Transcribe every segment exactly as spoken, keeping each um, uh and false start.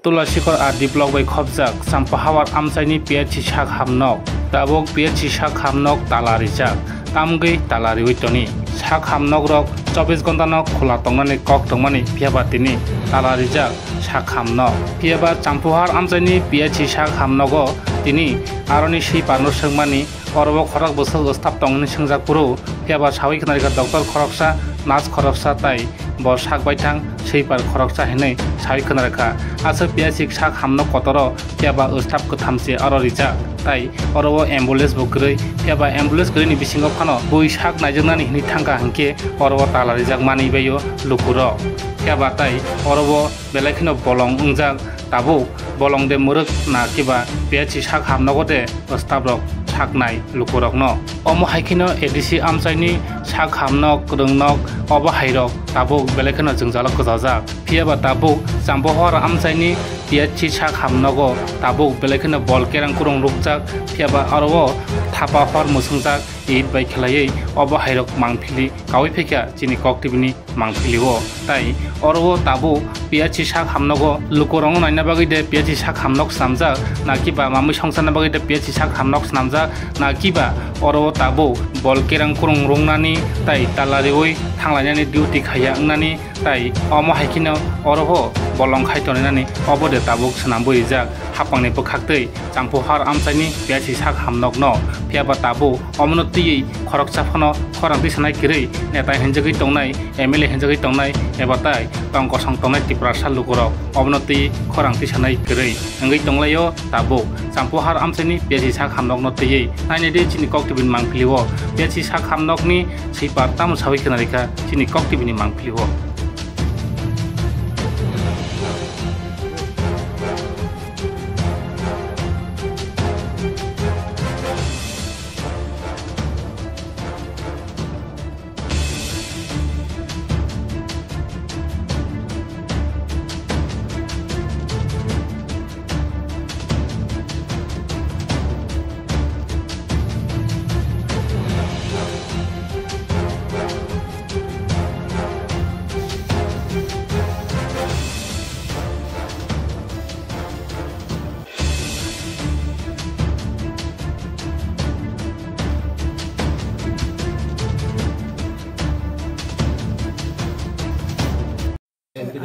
Tulasikhor R D block bai khopjak Champahawar amchaini P H C sak hamnok. Tabuk P H C sak hamnok tala rijak, tamgwi tala riwi toni. Sak hamnokrok chobbish ghonta no khula tongnani kok tongmani, phiyaba tini tala rijak sak hamnok. Phiyaba Champahawar amchaini P H C sak hamnogo tini aroni swiper no swngmani, oro o khorok bwswk staff tong hwnwi swngjak phuru, phiyaba sawi khwnarikha doctor khoroksa, nurse khoroksa tai bo sak baithang swiper khoroksa hinwi sawi khwnarikha. Aswk P H C sak hamnok kotoro phiyaba staff kwtham se oro rijak, tai oro o ambulance bo kwrwi, phiyaba ambulance kwrwini bisingo phano bui sak naijaknani hinwi thangkha hinkhe oro o tala rijak manwi bai o lukurok. Phiyaba tai oro o belai kheno bolong wngjak, tabuk bolong de mwrwk na kiba P H C sak hamnogo de staff rok saknai lukurokno. Omo hai kheno A D C amchaini sak hamnok, kwrwngnok, obo hairok tabuk belai kheno jwngjalo kwchajak. Phiyaba tabuk Champahawar amchaini P H C sak hamnogo tabuk belai kheno bol kerang kurung rukjak, phiyaba aro o thapa hor mwswngjak, it bai khlaiwi obo hairok mangphili kaui phaikha chini Kok T V ni mangphili o. Tai oro o tabuk P H C sak hamnogo lukurokno naina bagwi de P H C sak hamnok swnamjak, na kiba mamui songcharna bagwi de P H C sak hamnok swnamjak, na kiba oro o tabuk bol kerang kurung ruknani tai tala riwi thanglainani duty khaiya wngnani, tai omo hai kheno oro o bolong khai tonglainani, obo de tabuk swnambui rijak hapangni bwkhaktwi Champahawar amchaini P H C sak hamnokno. Phiyaba tabuk omono twiwi khoroksa phano khorang tisanai kwrwi neta hinjagwi tongnai, M L A hinjagwi tongnai, eba tai tong kosong tongnai Tiprasa lukurok omono twiwi khorang tisanai kwrwi wngwi tonglaio tabuk Champahawar amchaini P H C sak hamnokno twiwi. Nainai di chini Kok T V ni mangphili o, P H C sak hamnokni swiper tamo sawi khwnarikha chini Kok T V ni mangphili o.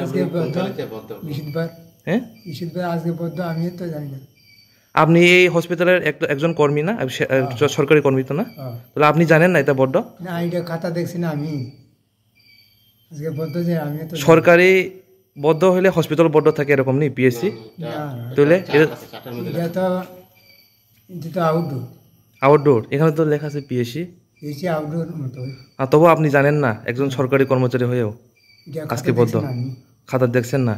আজকে বন্ধ। বৃহস্পতিবার। হ্যাঁ? বৃহস্পতিবার আজকে বন্ধ, আমি তো জানি না। আপনি এই হসপিটালের এক-, একজন কর্মী না? আপ-, সে-, আহ, হ্যাঁ। স-, সরকারি কর্মী তো না? হ্যাঁ। তাহলে আপনি জানেন না এটা বন্ধ? না, এটা খাতা দেখছি না আমি। আজকে বন্ধ যে আমি তো জানি না। সরকারি বন্ধ হইলে হসপিটাল বন্ধ থাকে এরকম নেই, পিএইচসি? না, না। তাহলে এটা, এটা তো, এটা তো আউটডোর। আউটডোর, এখানে তো লেখা আছে পিএইচসি। পিএইচসি আউটডোর মতো। আর তবু আপনি জানেন না, একজন সরকারি কর্মচারী হয়েও এটা খাতা আজকে বন্ধ। দেখছি না আমি। খাতা দেখছেন না?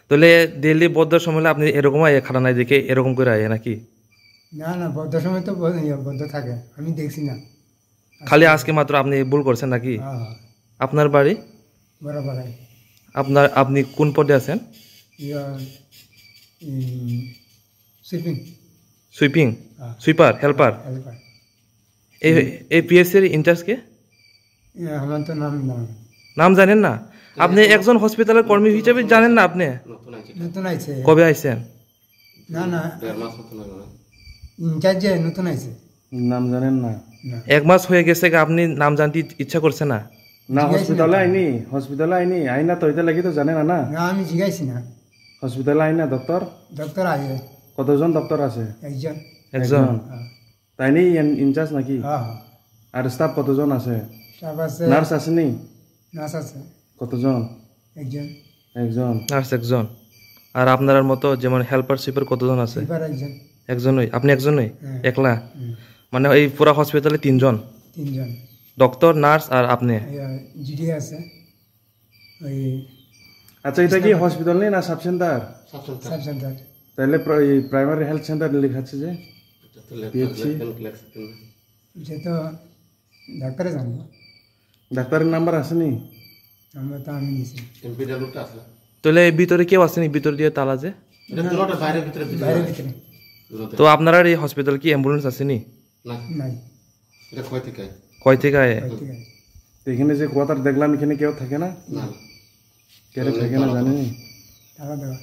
তাহলে ডেইলি বন্ধের সময় হলে আপনি এরকম আয়, খাতা নাই দেখে এরকম করে আয় নাকি? না, না, বন্ধের সময় তো বন্ধ, ইয়ে, বন্ধ থাকে, আমি দেখছি না। খালি আজকে মাত্র আপনি ভুল করছেন নাকি? হ্যাঁ, হ্যাঁ। আপনার বাড়ি? বড় বাড়ি। আপনার, আপনি কোন পদে আছেন? ইয়া, উম, সুইপিং। সুইপিং? হ্যাঁ। Sweeper, helper? হেল্পার। এই, হুম। এই পিএসসি এর ইনচার্জ কে? ইয়া, আমার তো নাম জানি না। নাম জানেন না? আপনি একজন হসপিটালের কর্মী হিসেবে জানেন না আপনি? নতুন আইছে। কবে আইছেন? না, না। দেড় মাস মতন হইল না। ইনচার্জে নতুন আইছে। নাম জানেন না? না। এক মাস হয়ে গেছে কি, আপনি নাম জানতে ইচ্ছা করছে না? না, জিজ্ঞাসা হসপিটালে না। আইনি, হসপিটালে আইনি, আইনা তো এটা লাগি তো জানে না, না? না, আমি জিজ্ঞাসি না। হসপিটালে আইনা ডক্টর? ডক্টর আইয়ে। কতজন ডক্টর আছে? একজন। একজন? একজন। হ্যাঁ। তাইনি ইন-, ইনচার্জ নাকি? হ্যাঁ, হ্যাঁ। আর স্টাফ কতজন আছে? স্টাফ আছে। নার্স আছেনি? নার্স আছে। কতজন? একজন। একজন। নার্স একজন। আর আপনার মতো যেমন হেল্পার সুইপার কতজন আছে? সুইপার একজন। একজনই? আপনি একজনই? হ্যাঁ। একলা? হুম। মানে এই পুরা হসপিটালে তিনজন? তিনজন। ডক্টর, নার্স আর আপনি? ইয়া, জিডি আছে। ওই আচ্ছা, এটা কি স্টাফ আছে। হসপিটাল নেই না sub centre? Sub centre. Sub centre. তাহলে প্র-, এই প্রাইমারি হেলথ সেন্টার লেখা আছে যে? এটা তো লেখা, পিএইচসি? লেখা, লেখা, লেখা। এটা তো ডাক্তারে জানবো। ডাক্তারের নাম্বার আসেনি? নাম্বার তো আমি নিছি। এমপিডব্লিউটা আছে। তাহলে এই ভিতরে কেউ আসেনি? ভিতর দিয়ে তালা যে? এটা দুটোটা বাইরে ভিতরে ভিতরে বাইরে হয়। ভিতরে। দুটোটা। তো আপনার এই হসপিটাল কি অ্যাম্বুলেন্স আসেনি? না। নাই। এটা কয় থেকে আয়? কয় থেকে আয়? কয় থেকে আয়? তো এখানে যে কোয়ার্টার দেখলাম, এখানে কেউ থাকে না? না। কেউ থাকে না, জানেনি? তালা দেওয়া।